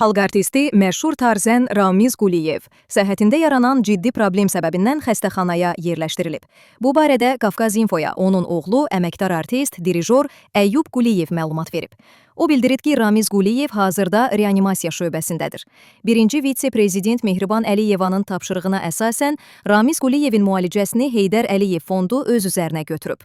Xalq artisti məşhur tarzən Ramiz Quliyev səhhətində yaranan ciddi problem səbəbindən xəstəxanaya yerləşdirilib. Bu barədə Qafqaz İnfoya onun oğlu, əməkdar artist, dirijor Əyyub Quliyev məlumat verib. O bildirib ki, Ramiz Quliyev hazırda reanimasiya şöbəsindədir. Birinci vitse-prezident Mehriban Əliyevanın tapşırığına əsasən Ramiz Quliyevin müalicəsini Heydər Əliyev fondu öz üzərinə götürüb.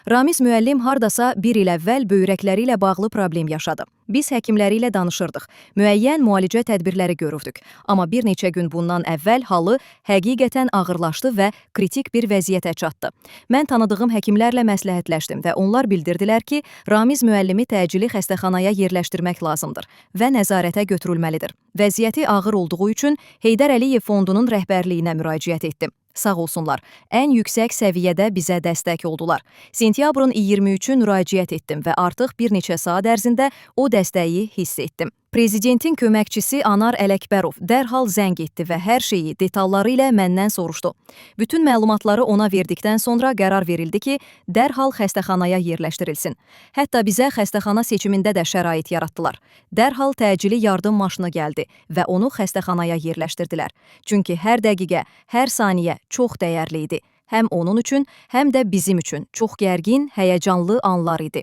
Ramiz müəllim hardasa bir il əvvəl böyrəkləri ilə bağlı problem yaşadı. Biz həkimləri ilə danışırdıq. Müəyyən müalicə tədbirləri görürdük. Amma bir neçə gün bundan əvvəl halı həqiqətən ağırlaşdı və kritik bir vəziyyətə çatdı. Mən tanıdığım həkimlərlə məsləhətləşdim və onlar bildirdilər ki, Ramiz müəllimi təcili xəstəxanaya yerləşdirmək lazımdır və nəzarətə götürülməlidir. Vəziyyəti ağır olduğu üçün Heydər Əliyev fondunun rəhbərliyinə müraciət etdim. Sağ olsunlar, ən yüksək səviyyədə bizə dəstək oldular. Sentyabrın 23-ü müraciət etdim və artıq bir neçə saat ərzində o dəstəyi hiss etdim. Prezidentin köməkçisi Anar Ələkbərov dərhal zəng etdi və hər şeyi detalları ilə məndən soruşdu. Bütün məlumatları ona verdikdən sonra qərar verildi ki, dərhal xəstəxanaya yerləşdirilsin. Hətta bizə xəstəxana seçimində də şərait yaratdılar. Dərhal təcili yardım maşını gəldi və onu xəstəxanaya yerləşdirdilər. Çünki hər dəqiqə, hər saniyə çox dəyərli idi. Həm onun üçün, həm də bizim üçün çox gərgin, həyəcanlı anlar idi.